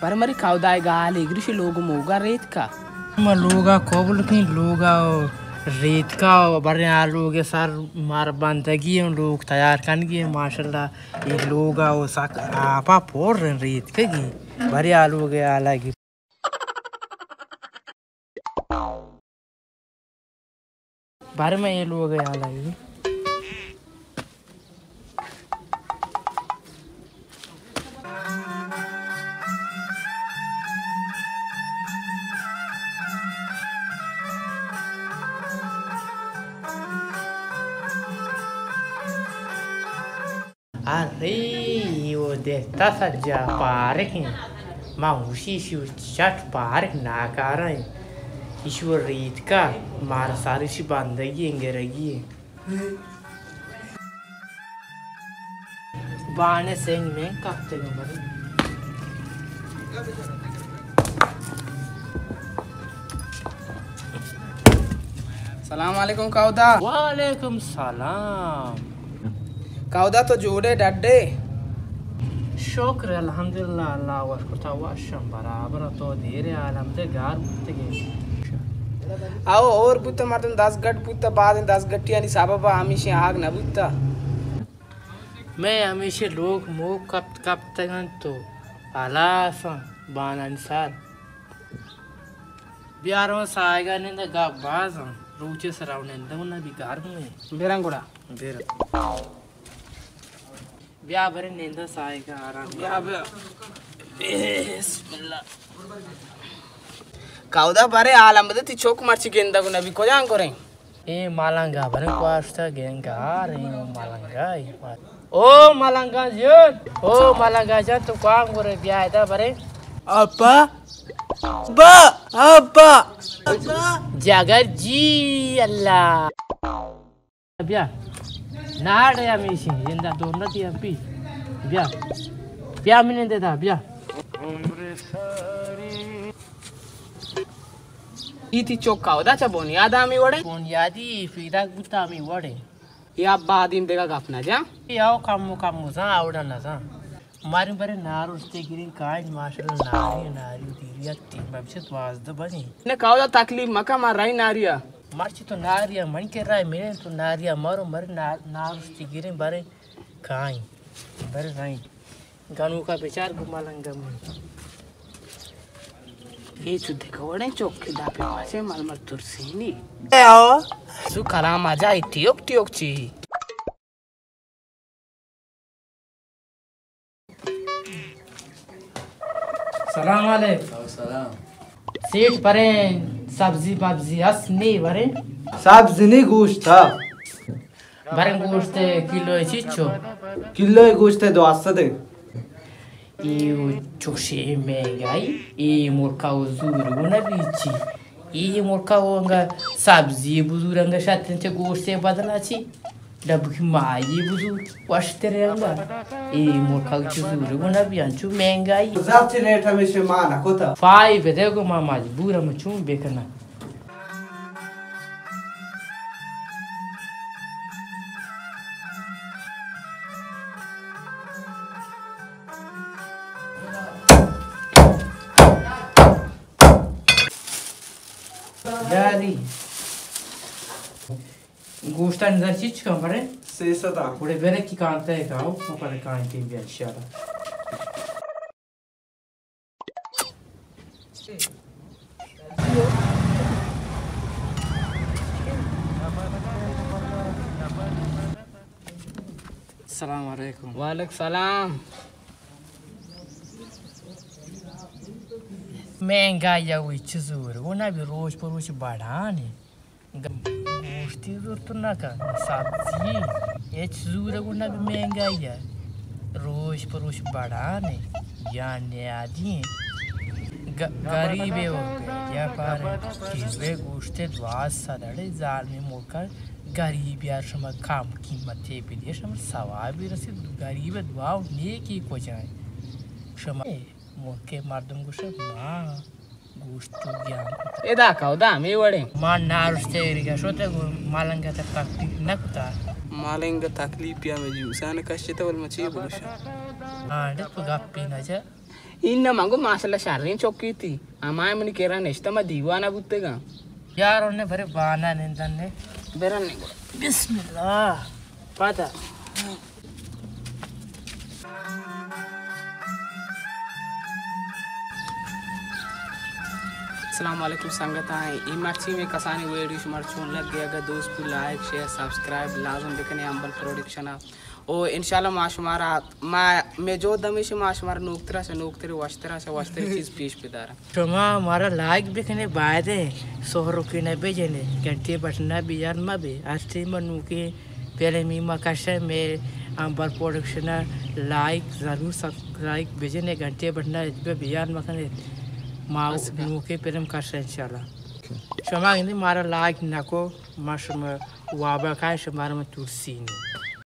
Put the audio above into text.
پر مری کاودا ءِ گالے گریشی لوگ موگا ریتکا۔ ما لوگا قبول کیں، لوگا ریتکا، برے آ لوگ سر مار بندگی ایں، لوگ تیار کنگی ایں، ماشاءاللہ اے لوگا و سک آپا پور ریتکگی، برے آ لوگ آلگی۔ بارے میں اے لوگ ءَ حال آئی۔ ارے، اے و دہتا سجا پارک ایں۔ ما ہوشی ایشی و چٹ پارک ناکارہ ایں۔ ایشی و ریتکا مار سارشی بندگی ایں، گرگی ایں۔ بانے سنگ میں کپتے گا بھائی۔ سلام علیکم کاودا۔ وعلیکم سلام۔ کاودا تو جوڑے ڈڈے؟ شکر الحمدللہ، اللہ وش کتا وشم برابر، تو دیر عالم دے گار بوتگے۔ او اور بوتا مردم دست گٹ بوتا، بعد دست گٹیانی سبب ہمیشہ آگ نہ بوتا۔ میں ہمیشہ لوگ موگ کپت کپتگن تو ہلاساں بانانی سر۔ بیاروں سایگا نند گپ بازاں، روچے سرا نندگ نہ بی گرم ایں۔ بیرن گڑا۔ بیرن۔ بیا برے نند سایگا آرام۔ بیا بیا۔ بسم اللہ۔ کاودا برے عالم بدے تی چوک مرچی گندگ نہ بی کجان کریں؟ اے ملنگا برے کواشتا گنگار ایں ملنگا اے۔ او ملنگا جان، او ملنگا جان، تو کام کرے بیا ادا برے۔ ابا، با، ابا، ابا۔ جگر جی اللہ۔ بیا۔ ناڑے ہمیشی، زندہ دور نہ تھی ابھی۔ بیا۔ بیا منندے دا، بیا۔ ای تی چوکا ادا چا بنیاد ہمی وڑے؟ بنیادی پیداک بوتا ہمی وڑے۔ یا بعدین دگہ گپ نہ جا۔ یا کم کم زان، اوڑا نہ زان۔ ماریں برے نارشتے گریں کائیں، ماشاءاللہ ناری ناری دیری اتی، مبچے دوازدہ بنی۔ نہ کاودا تکلیف مکا، ما رای ناریا۔ مرچی تو ناریا، من کے رای میرے تو ناریا، مارو مرے نا-، نارشتے گریں برے کائیں، برے رائیں۔ گنوکا بچار گو ملنگا من۔ اے چو دگہ وڑیں چوکے داپے مچے مل مل ترسینی۔ اے آو۔ سو کلام آ جا، اے ٹیوک ٹیوک چی؟ سلام علیکم۔ سلام۔ سیٹھ بریں سبزی مبزی ہست نی بریں؟ سبزی نی، گوشت ہا۔ بریں گوشت کلو چیچو؟ کلو گوشت دوازدہ۔ اے چوشے مہنگائی، اے ملکا و زور گونا بیچی۔ اے ملکا و انگا سبزی بزور انگا شتن چہ گوشتے بدلا چی۔ ڈبکی مائی بزور وشترے انگا۔ اے ملکا چو زور گونا بی انچو مہنگائی۔ زرچی ریٹ ہمیشہ ما نہ کتا۔ فائی بدے گو ما مجبور ہم چون بکنن۔ یاری۔ گوشتانی در چیچ کن برے؟ سیصد آ۔ گڑے برے کی کانتا ہے کاو، ما پر کانتی بیا انشاءاللہ۔ السلام علیکم۔ وعلیکم سلام۔ مہنگائی ءَ وی چہ زور گونا بی، روچ پہ روچ بڑانے۔ گ-، گوشتی زرت نہ کن، سبزی ہچ زور گونا بی مہنگائی ءَ۔ روچ پہ روچ بڑانے یا نیادی ایں۔ گ-، گریبے و یا پارے کیلوے گوشتے دوازدہ سد اڑے ظالمی ملکا گریبی ءَ شما کم قیمتے بدے، شما ثوابی رسید، گریب دعا و نیکی کجائیں۔ شما ملک ءِ مردم گوشت، ما گوشت تو گیان کت۔ ادا کاودا ہمے وڑیں۔ ما نارشتے ایرگا شتے گو ملنگ ءَ تکلیف نہ کتا۔ ملنگ ءَ تکلیف یا میں جوسان کشتے ول مچی بگوشا۔ ہاں، ڈت گپی نہ جا۔ این نہ من گو ماشاءاللہ شریں چکی تی. ہمائے منی کرا نشتہ ما دیوانا بوتگاں. یار انہیں برے بانا نندن نے. برن نے گڑا. بسم اللہ. پادا. السلام علیکم سنگتاں، اے مرچی میں کسانی ویڈیو شمار چون لگ گئے، اگر دوست کو لائک، شیئر، سبسکرائب لازم بکنے امبل پروڈکشن ءَ. او انشاءاللہ ما شمارا، ما، میں جو دمیش ما شمار نوکترا سے نوکتر، وشترا سے وشتر چیز پیش بدارا. شما مارا لائک بکنے، باید ہے سہرکے نہ بجنے، گھنٹی بٹنا بیار مہ بے. ہر ٹیم نوکے فلمی ما کشے، میں امبل پروڈکشن لائک ضرور سبسکرائب بجنے، گھنٹی بٹنا اجبہ بیار مکنے. ما نوکے فلم کشے انشاءاللہ. شما گندے مارا لائک نکو، ما شما وابا کائے شمارا من ترسینی.